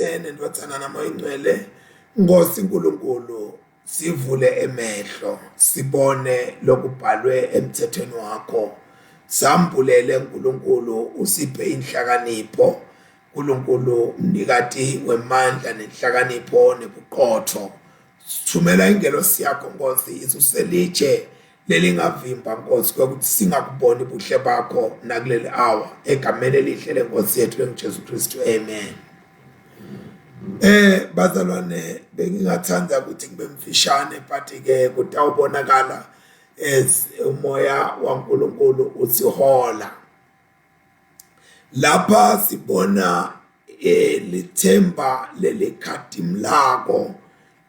Yise neNdvodzana naMoya Ingcwele Nkosi uNkulunkulu sivule emehlo sibone lokubhalwe emthethweni wakho sambulele uNkulunkulu usiphe inhlakanipho uNkulunkulu mnikati wemandla nenhlakanipho nebuqotho Thumela ingelosi yakho Nkosi isuse litshe lelingavimba Nkosi kwekuthi singakuboni buhle bakho nakuleli hour egameni elihle lenkosi yethu lenguJesu Kristu amen. Eh bazalwane bengingathanda ukuthi ngibe mfishane but ke kutawubonakala as umoya waNkulunkulu usihola. Lapha sibona eh lithemba lelikhatimlako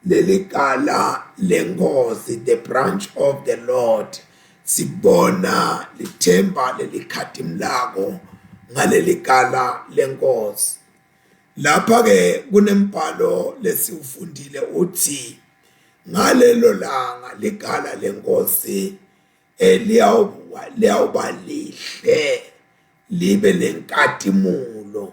leligala lenkosi the branch of the Lord sibona lithemba lelikhatimlako ngaleligala lenkosi lapha ke kunembhalo lesiwufundile uthi ngalelo langa ligala lenkosi eliyawuba liyawuba lihle libe nenkatimulo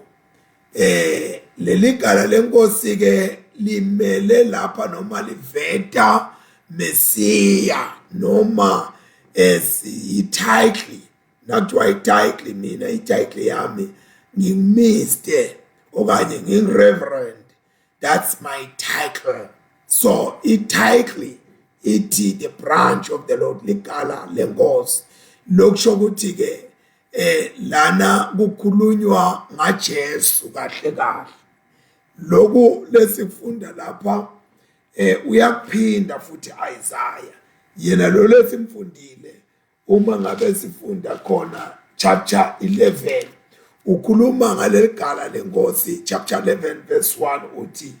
eh leli gala lenkosi ke limele lapha noma liveta Mesiya noma esiyi-title nakuthiwa i-title mina i-title yami ngingu-Mr okanye ngingu-Reverend that's my title so i-title ithi the branch of the Lord ligala lenkosi lokusho ukuthi ke eh lana kukhulunywa ngaJesu kahle kahle lokhu lesifunda lapha eh uyakuphinda futhi Isaiah yena lo lesimfundile uma ngabe sifunda khona chapter 11 ukhuluma ngaleli gala lenkosi chapter 11 verse 1 uthi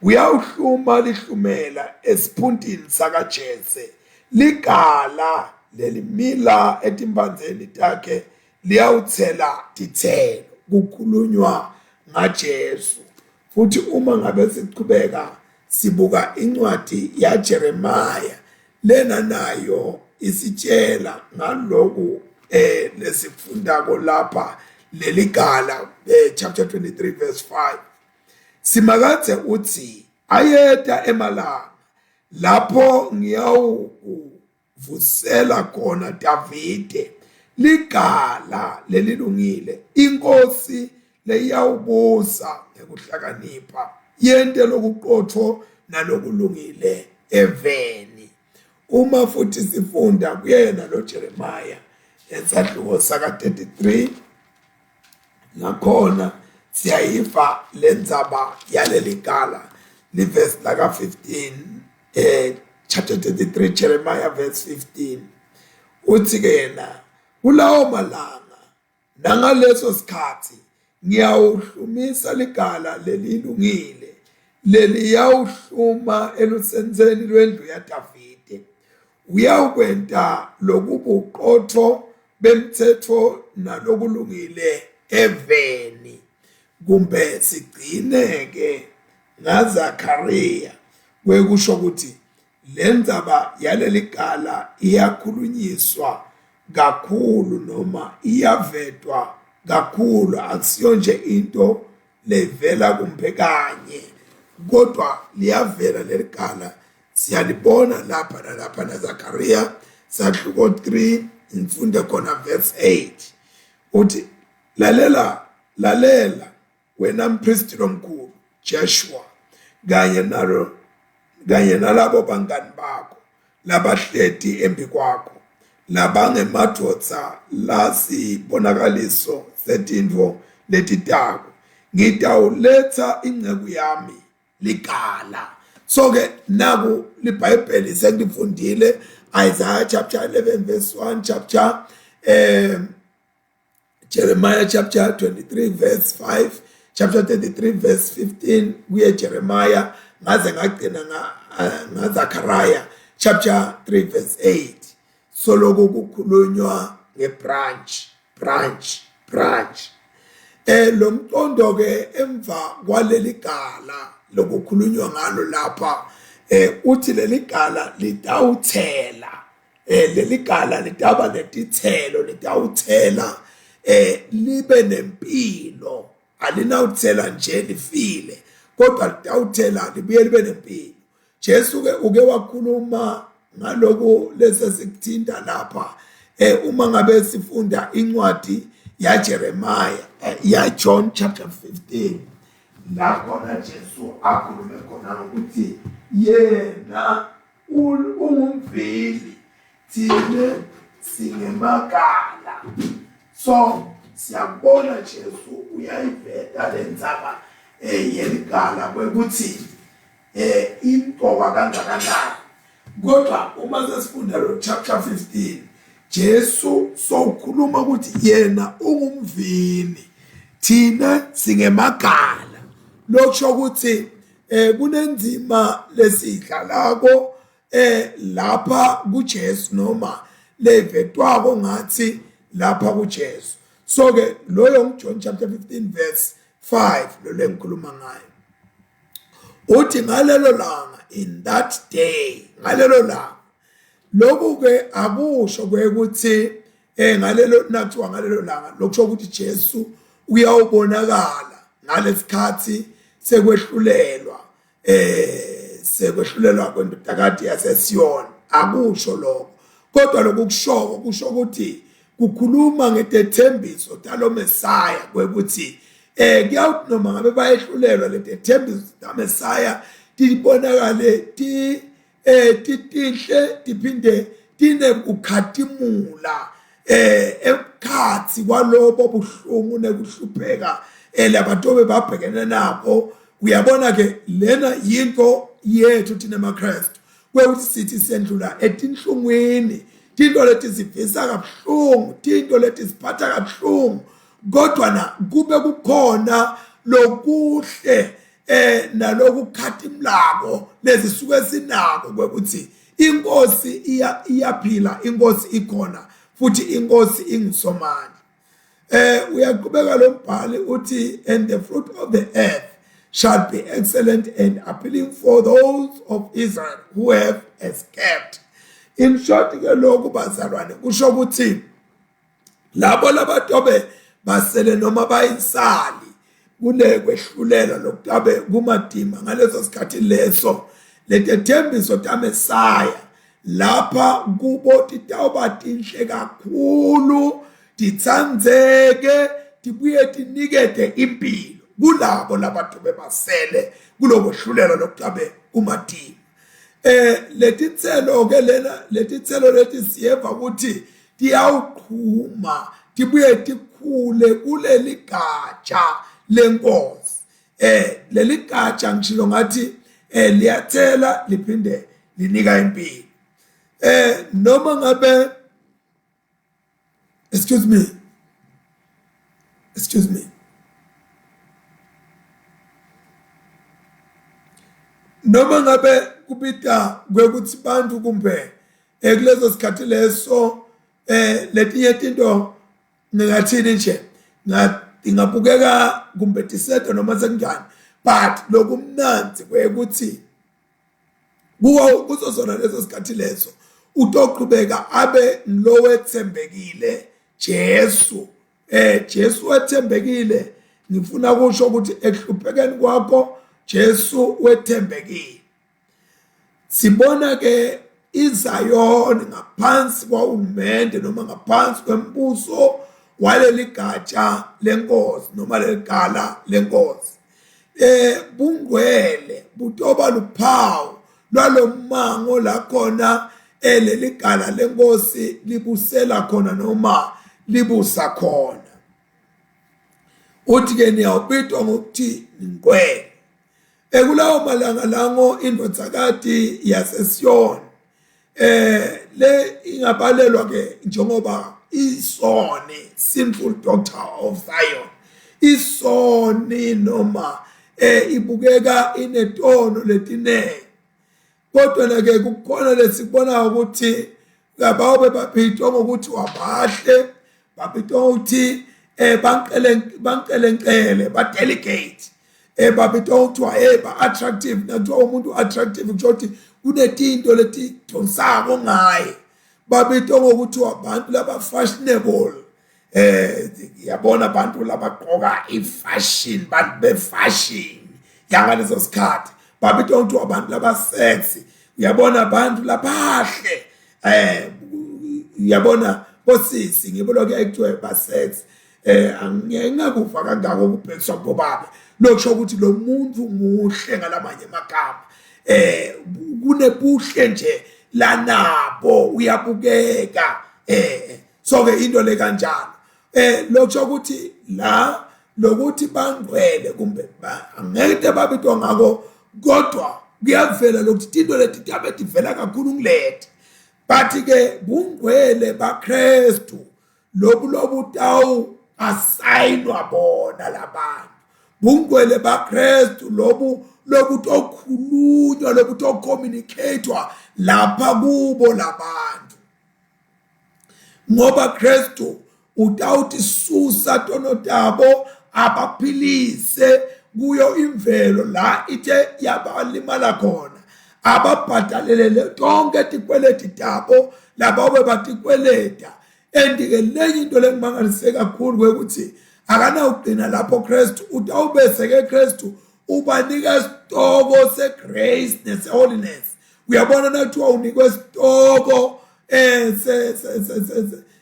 kuyawuhluma lihlumela esiphuntini sakaJese ligala lelimila etimbandzeni takhe liyawuthela tithelo kukhulunywa ngaJesu futhi uma ngabe sichubeka sibuka incwadi yaJeremiah lena nayo isitshela ngaloku eh lesifundako lapha leligala eh, chapter 23 verse 5 Simakadze uthi ayeta emalanga lapho ngiyawukuvusela khona Davide ligala lelilungile inkosi leyawubusa ngekuhlakanipha yente lokuqotho nalokulungile eveni uma futhi sifunda kuyena lo Jeremiah esahluko saka 33 nakhona siyayiva lendzaba yaleli gala livesi laka 15 eh chapter 33 Jeremiah verse 15 uthi ke yena kulawo malanga Nangaleso sikhathi ngiyawuhlumisa ligala lelilungile leliyawuhluma elusentseni lwendlu yaDavide. Uyawukwenta lokubuqotho bemtsetfo nalokulungile eveni. Kumbe sigcine-ke ngaZakhariya kwekusho ukuthi Le ndzaba yaleli gala iyakhulunyiswa kakhulu noma iyavetwa kakhulu akusiyo nje into levela kumbe kanye kodwa liyavela leli gala siyalibona lapha nalapha naZakaria sahluko 3 ngifunde khona verse 8 uthi lalela lalela wena mpristi lomkhulu Joshua kanye nalo kanye nalabo bangani bakho labahleti embi kwakho labangemadvodza lasibonakaliso setintfo letitako ngitawuletsa inceku yami ligala so ke naku libhayibheli sengifundile Isaiah chapter 11 verse 1 chapter um Jeremiah chapter 23 verse 5 chapter 33 verse 15 kuye Jeremiah ngaze ngagcina nga eh, ngaZachariah chapter 3 verse 8 soloko kukhulunywa ngebranch branch branch eh lo mqondo ke emva kwaleli gala lokukhulunywa ngalo lapha eh uthi leli gala litawuthela eh leli gala litaba netithelo litawuthela eh libe nempilo alinawuthela nje lifile kodwa litawuthela libuye libe nempilo. Jesu ke uke wakhuluma ngaloku lesesikuthinta lapha eh uma ngabe sifunda incwadi yaJeremiah eh, ya John chapter 15 la khona Jesu akhulume khona ukuthi yena ungumveli thina singemakala so siyakubona Jesu uyayiveta lendzaba eh yeligala kwekuthi eh imqoka kangakanani kodwa uma sesifunda lo chapter 15 Jesu sowukhuluma ukuthi yena ungumvini thina singemagala lokusho ukuthi eh kunenzima lesidlalako eh lapha kuJesu noma levetwako ngathi lapha kuJesu so ke loyo nguJohn chapter 15 verse 5 lo lengikhuluma ngayo uthi ngalelo langa in that day ngalelo langa lokhu ke akusho kwekuthi eh ngalelo nathiwa ngalelo langa lokusho ukuthi Jesu uyawubonakala ngalesikhathi sekwehlulelwa eh sekwehlulelwa kwendodakade yaseSiyon akusho lokho kodwa lokukushoko kusho ukuthi kukhuluma ngetethembiso talo Mesaya kwekuthi eh kuyawuthi noma ngabe bayehlulelwa letethembiso taMesaya tibonakale ti eh titinhle tiphinde tinekukhatimula eh ekhathi kwalobo buhlungu nekuhlupheka eh labatobe babhekene nako uyabona ke lena yinto yethu thina maKristu kwekuthi sithi sendlula etinhlungwini tinto leti sivisa kabuhlungu tinto leti siphatha kabuhlungu kodwa na kube kukhona lokuhle eh nalokukhatimlako lezisuke sinako kwekuthi inkosi iya iyaphila inkosi ikhona futhi inkosi ingusomandla eh uyaqhubeka lo mbhali uthi and the fruit of the earth shall be excellent and appealing for those of Israel who have escaped in short ke lokhu bazalwane kusho ukuthi labo labatobe basele noma bayinsali kule kwehlulela lokutabe kumadima ngaleso sikhathi leso letethembiso taMesaya lapha kubo titawuba tinhle kakhulu titsandzeke tibuye tinikete impilo kulabo labatobe basele kulokwehlulelwa lokutabe kumadima eh letitselo ke lena letitselo leti siyeva ukuthi tiyawuqhuma tibuye tikhule kuleli gatsha lenkosi eh leli gatsha ngishilo ngathi eh liyathela liphinde linika impilo eh noma ngabe excuse me excuse me noma ngabe kubita kwekuthi bantu kumbe ekuleso sikhathi leso eh letinye tinto ngingathini nje ingabukeka kumbe tiseto noma sekunjani but lokumnanzi kwekuthi kuwo kuso sona leso sikhathi leso utoqhubeka abe ngilowethembekile Jesu eh Jesu wethembekile ngifuna kusho ukuthi ekuhluphekeni kwakho Jesu wethembekile sibona ke iZayoni ngaphansi kwahulumende noma ngaphansi kwembuso waleli gatsha lenkosi noma leli gala lenkosi eh bungcwele butoba luphawu lwalomango la khona eleli gala lenkosi libusela khona noma libusa khona uthi ke niyawubitwa ngokuthi ninqwele ekulawo malanga lango indodakati yaseSiyoni eh le ingabalelwa ke njengoba isoni sinful doctor of Zion isoni noma eh ibukeka inetono letinengi kodwa ke kukhona lesikubonayo ukuthi labawo bebabhidwa ngokuthi wabahle babhidwa ngokuthi eh banqele banqelenkele ba delegate eh babhidwa ngokuthiwa hey ba attractive nakuthiwa umuntu attractive kusho ukuthi kunetinto letidonsako ngaye babhidwa ngokuthiwa abantu laba fashionable eh yabona abantu labagqoka ifashion bantu befashion yangaleso sikhathi babitwa kuthiwa abantu labasexy uyabona abantu labahle eh uyabona bosisi ngibo lokho ekuthiwa basexy eh angingakuva kangako ukubhekiswa kubobaba lokusho ukuthi lo muntu muhle ngalamanye amagama eh kunebuhle nje lanabo uyabukeka eh so ke into le kanjalo eh lokusho ukuthi la lokuthi bangcwele kumbe angeke babitwa ngako kodwa kuyavela lokuthi tinto leti tabe tivela kakhulu ngileti but ke bungcwele baKristu lobu lobutawu asayinwa bona labantu bungcwele baKristu lobu lobutokhulunywa lobutokhommunicatewa lapha kubo labantu ngoba Kristu utawutisusa tono tabo abaphilise kuyo imvelo la ithe yabalimala khona ababhadalelele tonke tikweleti tabo lababe batikweleta and-ke lenye into lengimangalise kakhulu kwekuthi akanawugcina lapho Kristu utawubese-ke Kristu ubanika isitoko se-grace nese-holiness uyabona nakuthiwa unikwe isitoko eh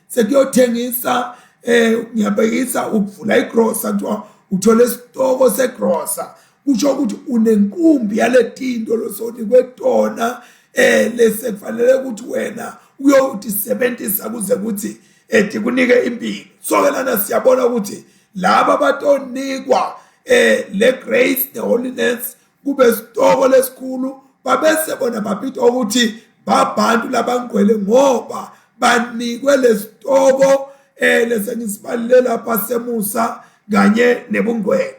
sekuyothengisa eh ngiyabhekisa ukuvula igrosa kuthiwa uthole isitoko segrosa kusho ukuthi unenkumbi yaletinto losonikwe tona eh lese kufanele ukuthi wena uyotisebenzisa kuze kuthi eh tikunike impilo so ke lana siyabona ukuthi laba batonikwa eh le grace the holiness kube sitoko lesikhulu babese bona babitwa ukuthi babantu labangcwele ngoba banikwe lesitoko eh lesengisibalile lapha semusa kanye nebungcwele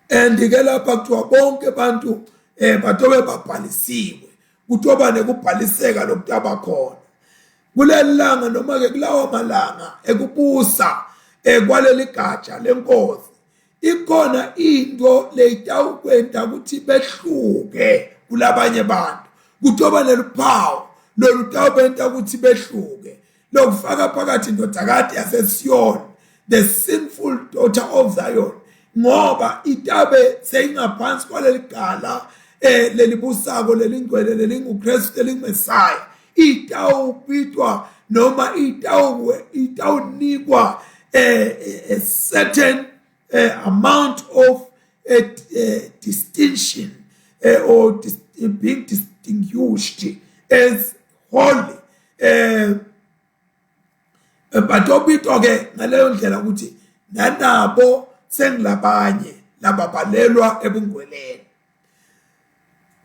and ke lapha kuthiwa bonke abantu eh batobe babhalisiwe kuthiwa nekubhaliseka lokutaba khona kuleli langa noma ke kulawa malanga ekubusa eh kwaleli gatsha lenkosi ikhona into leyitawukwenta ukuthi behluke kulabanye bantu kutoba neluphawu lolutawubenta ukuthi behluke lokufaka phakathi indodakade yaseSiyoni the sinful daughter of Zion ngoba itabe seyingaphansi kwaleli gala eh lelibusako lelingcwele lelinguKristu lelinguMesaya itawubitwa noma itawuwe itawunikwa eh, a certain eh, amount of a, a distinction eh, or dis, being distinguished as holy eh batobitwa ke ngaleyo ndlela ukuthi nanabo sengilabanye lababhalelwa ebungcweleni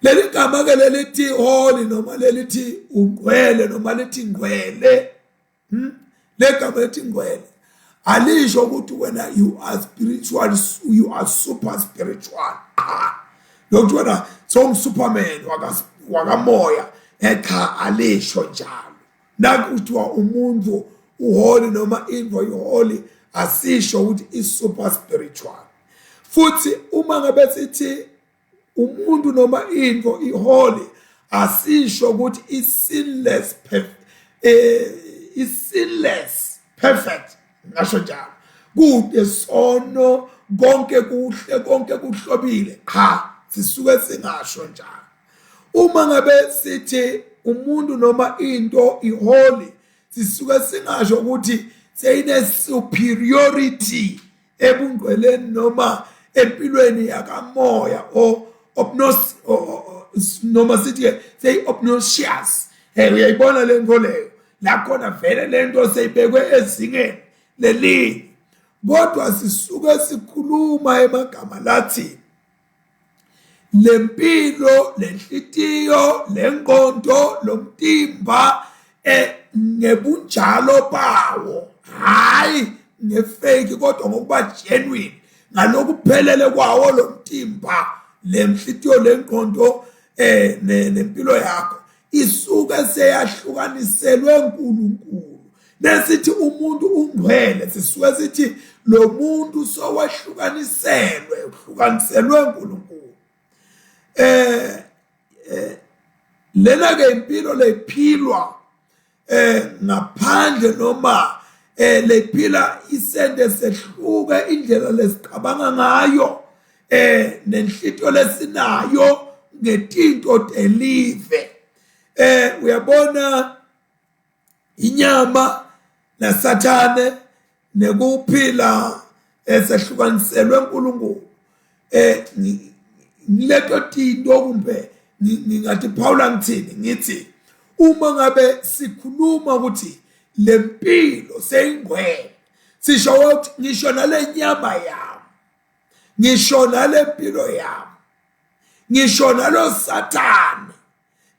leli gama ke lelithi holy noma lelithi ungcwele noma lithi ngcwele hmm? legama lethi ngcwele alisho ukuthi wena you are spiritual you are super spiritual cha lokuthi wena sowungusuperman wakamoya eh, cha alisho njalo nakuthiwa umuntu uholi noma into iholi asisho ukuthi i-super spiritual futhi uma ngabe sithi umuntu noma into iholi asisho ukuthi i-sinless eh, i-sinless perfect ngasho njalo kude sono konke kuhle konke kuhlobile cha sisuke singasho njalo uma ngabe sithi umuntu noma into iholi sisuke singasho ukuthi seyine superiority ebungcweleni noma empilweni yakamoya or obnos noma sithi ke seyi obnoxious hey uyayibona le nto leyo la khona vele le nto seyibekwe ezingeni lelinye kodwa sisuke sikhuluma emagama lathi lempilo lenhlitiyo lengqondo lomtimba eh ngebunjalo bawo hayi ngefake kodwa ngokuba genuine ngalokuphelele kwawo lomtimba lemhlitiyo lengqondo eh nempilo yakho isuke seyahlukaniselwe uNkulunkulu nesithi umuntu ungcwele sisuke sithi lo muntu sowahlukaniselwe uhlukaniselwe uNkulunkulu eh, eh lena ke impilo lephilwa eh ngaphandle noma eh lephila isende sehluke indlela lesicabanga ngayo eh nenhlito lesinayo ngetinto telive eh uyabona inyama nasathane nekuphila esehlukaniselwe uNkulunkulu eh ngileto tinto kumbe ngingathi phawula ngithini ngithi uma ngabe sikhuluma ukuthi lempilo seyingcwele sisho ukuthi ngisho nale nyama yami ngisho nale mpilo yami ngisho nalo sathane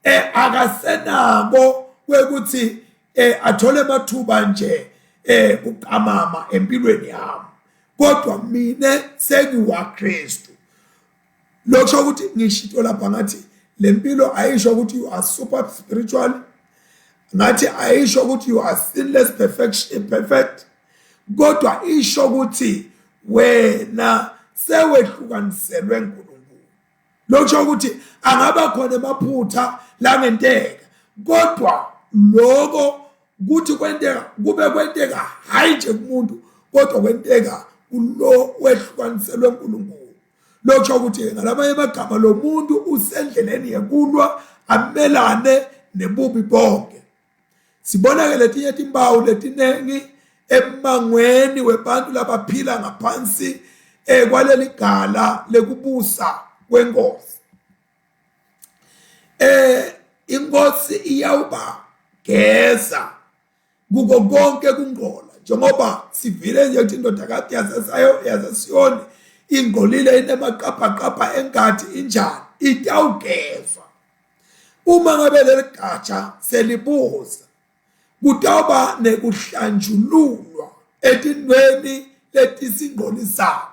eh akasenako kwekuthi eh athole amathuba nje eh kuqamama empilweni yami kodwa mina sengiwaKristu lokho ukuthi ngishito lapha ngathi lempilo ayisho ukuthi you are super spiritual ngathi ayisho ukuthi you are sinless perfection perfect kodwa isho ukuthi wena sewehlukaniselwe uNkulunkulu Lokho ukuthi angaba khona emaphutha langenteka kodwa lokho kuthi kwenteka kube kwenteka hayi nje kumuntu kodwa kwenteka kulo wehlukaniselwe uNkulunkulu lokho ukuthi ngalamanye amagama lo muntu usendleleni yekulwa amelane nebubi bonke Sibona ke letinye timpawu letinengi emmangweni webantu labaphila ngaphansi eh kwaleli gala lekubusa kwenkosi. Eh inkosi iyawuba geza kuko konke kungcola njengoba sivile nje ukuthi indodakade yasesayo yaseSiyoni ingcolile inemaqabhaqabha engathi injani itawugezwa Uma ngabe leli gatsha selibuza kutawuba nekuhlanjululwa etintweni letisingcolisayo.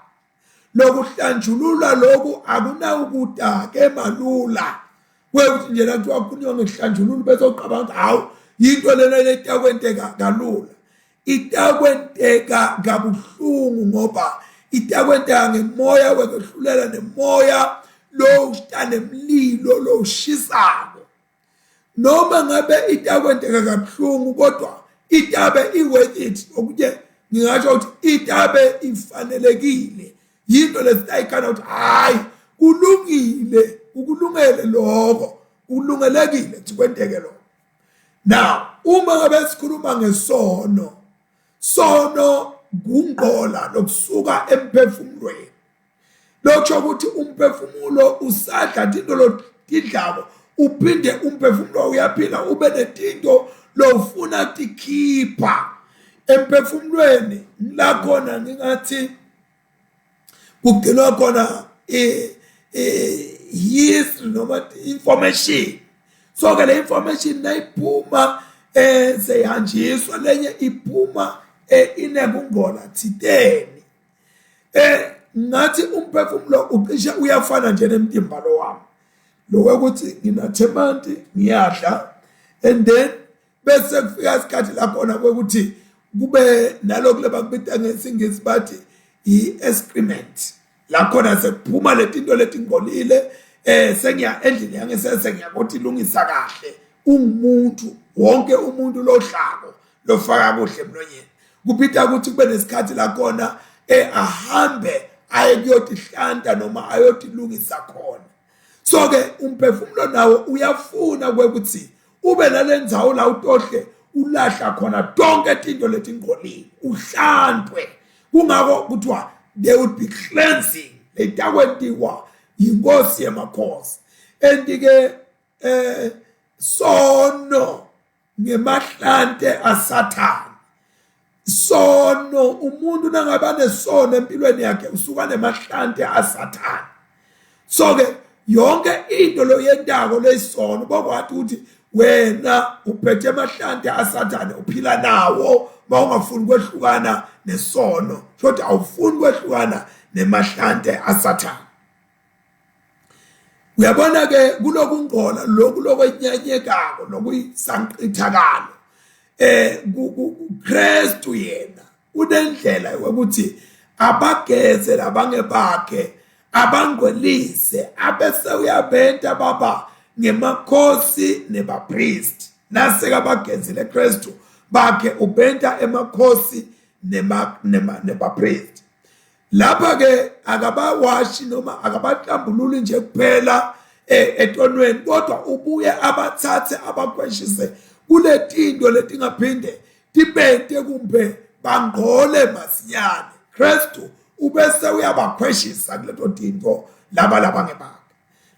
Lokuhlanjululwa loku akunawukuta ke malula kwekuthi nje la kuthiwa kukhulunywa ngekuhlanjululwa bese uqabanga ukuthi hawu yinto lena letakwenteka kalula. Itakwenteka kabuhlungu ngoba itakwenteka ngemoya wekwehlulela nemoya lo nemlilo lo ushisako noma ngabe itakwenteka kabuhlungu kodwa itabe i-worth it okunye ngingasho ukuthi itabe ifanelekile yinto lesitayikhala ukuthi hhayi kulungile ukulungele lokho kulungelekile ukuthi kwenteke lokho now uma ngabe sikhuluma ngesono sono kungqola lokusuka emphefumulweni lokusho ukuthi umphefumulo usadla tinto lotidlako uphinde umphefumulo uyaphila ube netinto lofuna tikhipha emphefumulweni la khona ngingathi kugcinwa khona history noma information so ke le information nayiphuma eh seyihanjiswa lenye iphuma eh, inekungcola thiteni eh ngathi umphefumulo ucishe uyafana nje nemtimba lo wami lokuthi nginathe manti ngiyadla and then bese kufika isikhathi la khona kwekuthi kube nalokhu lebakubita ngesingisi bathi i-excrement la khona sekuphuma letinto letingcolile eh sengiya endlini yangesese ngiyakuthi ilungisa kahle ungumuntu wonke umuntu lodlako lofaka kuhle emlonyeni kuphinda ukuthi kube nesikhathi la khona eh ahambe aye kuyotihlanta noma ayotilungisa khona so ke umphefumulo nawo uyafuna kwekuthi ube nalendzawo la utohle ulahla khona tonke tinto letingcolile uhlantwe kungako kuthiwa there would be cleansing letakwentiwa yinkosi yemakhosi and ke eh sono ngemahlante asathane sono umuntu nangabe anesono empilweni yakhe usuka nemahlante asathane so ke yonke into loyentako leyisono bokwati ukuthi wena uphethe amahlante asathane uphila nawo mawungafuni kwehlukana nesono shothi awufuni kwehlukana nemahlante asathane Uyabona ke kulokungcola lokhu lokwenyanyekako lokuyisanqithakalo eh kuKristu yena unendlela yokuthi abageze labangebakhe abangcwelise abese uyabenta baba ngemakhosi nebapristi naseka bagezile Kristu bakhe ubenta emakhosi nebapristi. Lapha ke akabawashi noma akabahlambululi nje kuphela eh, etonweni kodwa ubuye abathathe abakhweshise kuletinto letingaphinde tibente kumbe bangqole masinyane. Kristu ubese uyabakhweshisa kuleto tinto laba labangebakhe.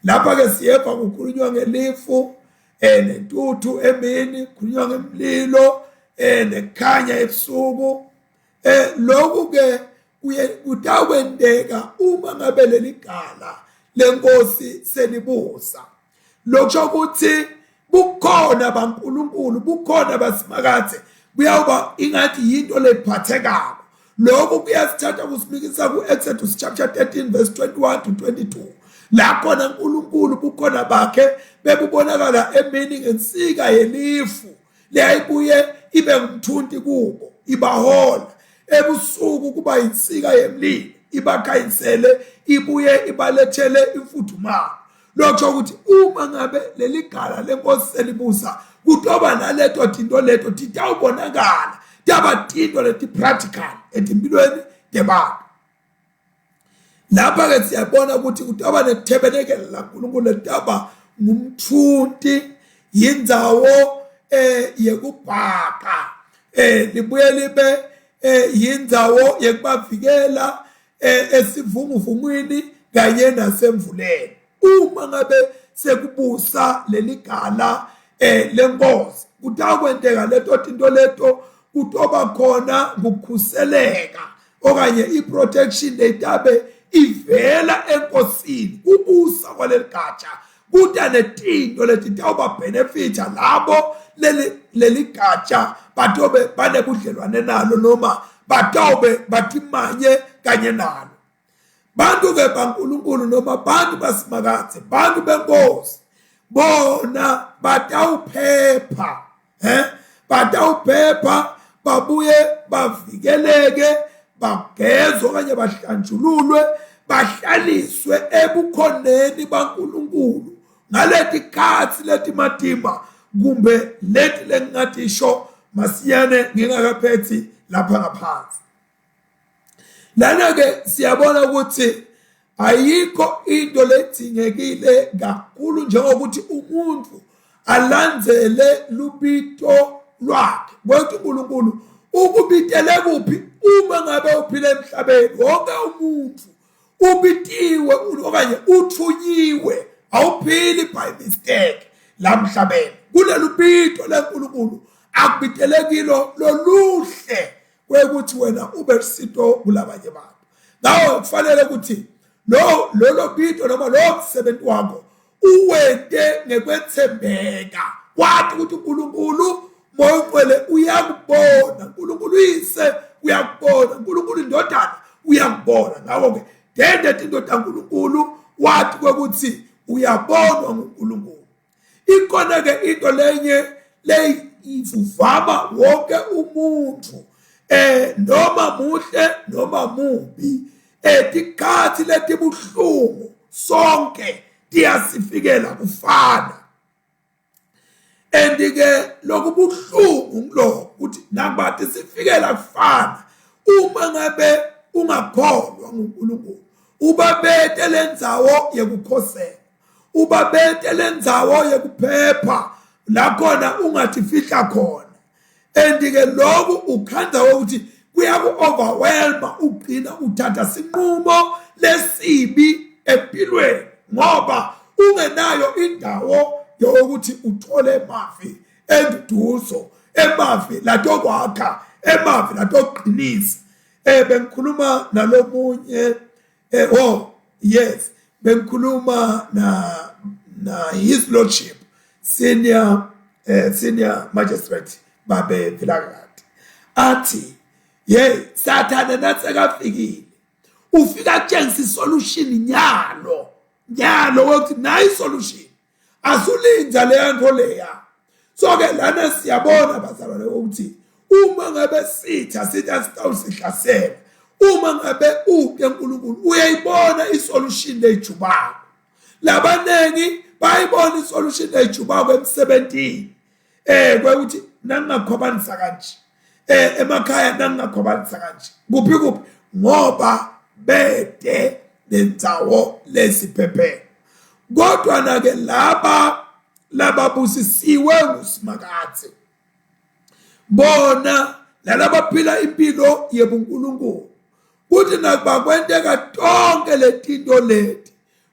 Lapha ke siyeva kukhulunywa ngelifu eh nentuthu emini, kukhulunywa ngemlilo eh nekukhanya ebusuku. Eh lokhu ke kuye kutawenteka uma ngabe leligala lenkosi selibusa. Lokho ukuthi bukhona baNkulunkulu bukhona basimakathe kuyawuba ingathi yinto lephathekako. Lokhu kuyasithatha kusimikisa ku-Exodus chapter 13 verse 21 to 22 la khona uNkulunkulu bukhona bakhe bebubonakala emini ngensika yelifu leyayibuye ibe ngumthunti kubo ibahola ebusuku kuba insika yemlilo ibakhanyisele ibuye ibalethele imfudumalo. Lokho ukuthi uma ngabe leli gala lenkosi selibusa kutoba naleto tinto leto titawubonakala taba tinto leti practical etimpilweni tebantu. Lapha ke siyabona ukuthi kutaba nethebenekele laNkulunkulu letaba ngumthunti yindzawo eh yekubhaka eh libuye libe eh yindzawo yekubavikela eh, esivunguvungwini kanye nasemvuleni. Uma ngabe sekubusa leligala eh lenkosi kutakwenteka leto tinto leto kutoba khona kukhuseleka okanye iprotection letabe ivela enkosini kubusa kwaleli gatsha kuta netinto letitawuba benefita labo leli leli gatsha batobe banebudlelwane nalo noma batawube batimanye kanye nalo. Bantu ke baNkulunkulu noma bantu basimakadze bantu benkosi bona batawuphepha eh batawuphepha babuye bavikeleke bagezwe okanye bahlanjululwe bahlaliswe ebukhoneni baNkulunkulu ngaleti khatsi letimatima kumbe leti lengingatisho masinyane ngingakaphethi lapha ngaphansi. Lana ke siyabona ukuthi ayikho into ledzingekile kakhulu njengokuthi umuntu alandzele lubito lwakhe kwethu uNkulunkulu ukubitele kuphi uma ngabe uphila emhlabeni wonke umuntu ubitiwe okanye uthunyiwe awuphili by mistake la mhlabeni kulelubito leNkulunkulu akubitelekilo loluhle kwekuthi wena ube lusito kulabanye bantu. Ngawo kufanele ukuthi lo lolo bito noma lo msebenzi wakho uwente ngekwethembeka wathi ukuthi uNkulunkulu moya ongcwele uyakubona uNkulunkulu uyise uyakubona uNkulunkulu indodana uyakubona. Ngakho-ke dende tinto taNkulunkulu wathi kwekuthi uyabonwa nguNkulunkulu. Ikhona ke into lenye leyivuvama wonke umuntu eh noma muhle noma mubi eh tikhathi letibuhlungu sonke tiyasifikela kufana. And ke lokubuhlungu ngiloko ukuthi nakuba tisifikela kufana uma ngabe ungakholwa nguNkulunkulu ubabete lendzawo yekukhosela ubabete lendzawo yekuphepha la khona ungatifihla khona. And ke lokhu ukhandza ukuthi kuyaku-overwhelma ugcina uthatha sinqumo lesibi empilweni ngoba ungenayo indawo yokuthi uthole emavi enduduzo emavi latokwakha emavi latokuqinisa. Bengikhuluma nalomunye oh yes bengikhuluma na na his lordship senior senior magistrate babe Vilakati athi hey sathane natsekafikile ufika kutshengisa isolution nyalo nyalo wokuthi nayi isolution asulinda leya nto leya. So ke lana siyabona bazalwane ukuthi uma ngabe sitha sitha sitawusihlasela uma ngabe uke uNkulunkulu uyayibona isolution lejubako. Labanengi bayibona isolution lejubako emsebenzini kwekuthi nangingakhwabanisa kanje emakhaya nangingakhwabanisa kanje kuphi kuphi ngoba bete nendzawo lesiphephelo. Kodwa nake laba lababusisiwe nguSimakadze bona lalabaphila impilo yebuNkulunkulu kuthi nakuba kwenteka tonke letinto leti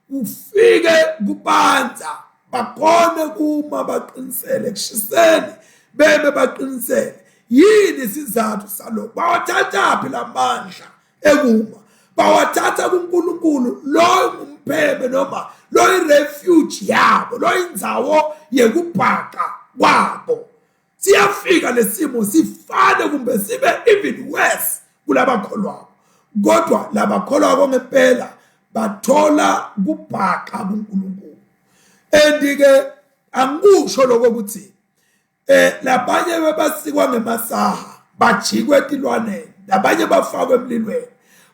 kufike kubanza bakhone kuma baqinisele kushiseni bebe baqinisele yini isizathu salokhu bawathathaphi lamandla ekuma bawathatha kuNkulunkulu lo ngumpheme noma lo irefuge yabo lo indzawo yekubhaca kwabo siyafika lesimo sifane kumbe sibe even worse kulabakholwako kodwa labakholwako ngempela bathola kubhaca kuNkulunkulu and ke angikusho lokho ukuthi eh labanye bebasikwa ngemasaha bajikwe etilwaneni labanye bafakwe emlilweni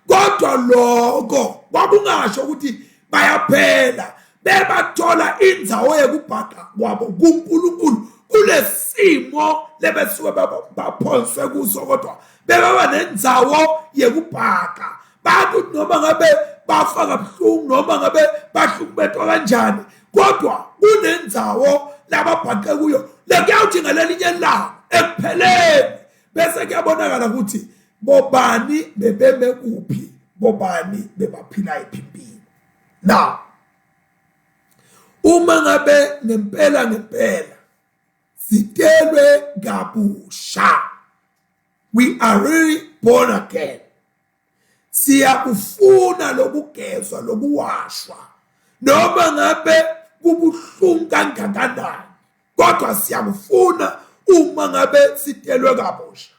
kodwa lokho kwakungasho ukuthi bayaphela bebathola indzawo yekubhaqa kwabo kuNkulunkulu kulesimo lebesuke baphonswe kuso kodwa bebaba nendzawo yekubhaqa bathi noma ngabe bafa kabuhlungu noma ngabe bahlukubetwa kanjani kodwa kunendzawo lababhaqe kuyo lekuyawuthi ngalelinye ilanga ekupheleni bese kuyabonakala ukuthi bobani bebeme kuphi bobani bebaphila iphi impilo now uma ngabe ngempela ngempela sitelwe kabusha we are really born again siyakufuna lokugezwa lokuwashwa noma ngabe kubuhlungu kangakanani kodwa siyakufuna uma ngabe sitelwe kabusha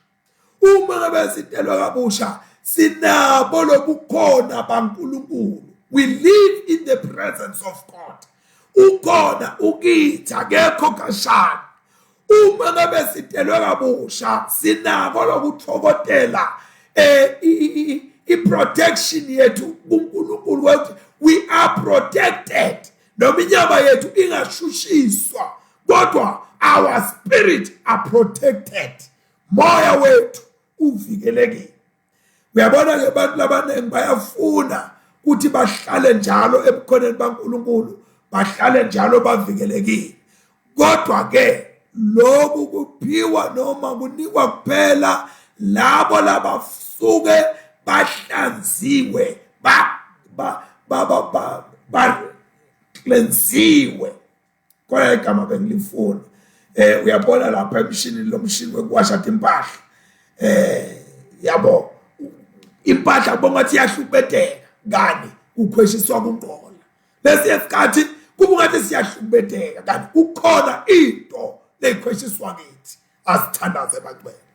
uma ngabe sitelwe kabusha sinabo lobukhona baNkulunkulu we live in the presence of God ukhona ukithi akekho khashana uma ngabe sitelwe kabusha sinako lokuthokotela eh i-protection yethu kuNkulunkulu ukuthi we are protected noma inyama yethu ingashushiswa kodwa our spirit are protected moya wethu uvikelekile uyabona ke abantu labaningi bayafuna ukuthi bahlale njalo ebukhoneni baNkulunkulu bahlale njalo bavikelekile kodwa ke lokhu kuphiwa noma kunikwa kuphela labo labasuke bahlanziwe ba ba ba ba ba cleansiwe khona igama bengilifuna eh uyabona lapha emshinini lo mshini wekuwasha timpahla eh yabo impahla kubonga ngathi iyahlukubeteka kani kukhweshiswa kungqola lesiye sikhathi kuba ngathi siyahlukubeteka kanti kukhona into leyikhweshiswa kithi asithandaze bacwele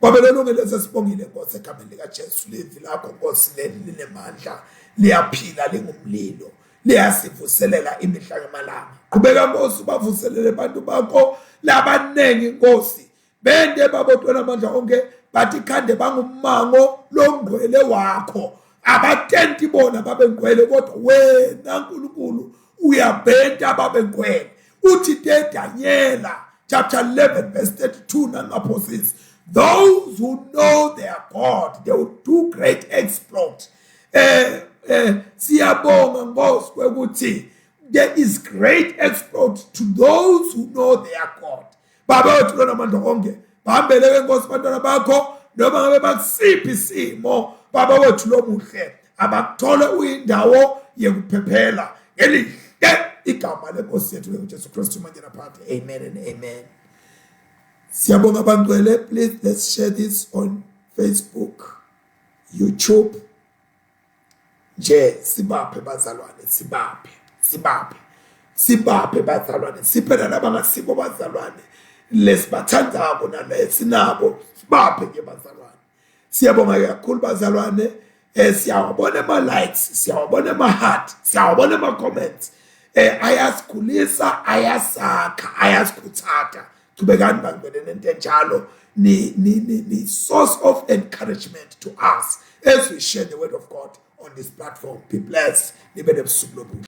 Baba lelungile sesibongile Nkosi egameni likaJesu livi lakho Nkosi leli linemandla liyaphila lingumlilo liyasivuselela imihla ngamalanga qhubeka Nkosi ubavuselele abantu bakho labaningi Nkosi bende babotwela amandla onke bathi khande bangummango longcwele wakho abatenti bona babe ngcwele kodwa wena Nkulunkulu uyabenta babe ngcwele uthi te Danyela chapter 11 verse 32 nangaphosisi those who know their God they will do great exploit eh eh siyabonga Nkosi kwekuthi there is great exploit to those who know their God baba wethu lona mandla onke bahambele ke Nkosi bantwana bakho noma ngabe bakusiphi isimo baba wethu lomuhle abakuthole uyindawo yekuphephela ngelihle igama lenkosi yethu uJesu Kristu manje naphakade amen and amen siyabonga bangcwele please let's share this on Facebook YouTube nje sibaphe bazalwane sibaphe sibaphe sibaphe bazalwane siphe nalabangasibo bazalwane lesibathandzako nalesinabo sibaphe ke bazalwane siyabonga kakhulu bazalwane eh siyawabona ama likes siyawabona ama heart siyawabona ama comments eh ayasikhulisa ayasakha ayasikhuthatha chubekani bangcwele nento enjalo ni ni ni, ni source of encouragement to us as we share the word of God on this platform be blessed nibe nebusuku lobuhle.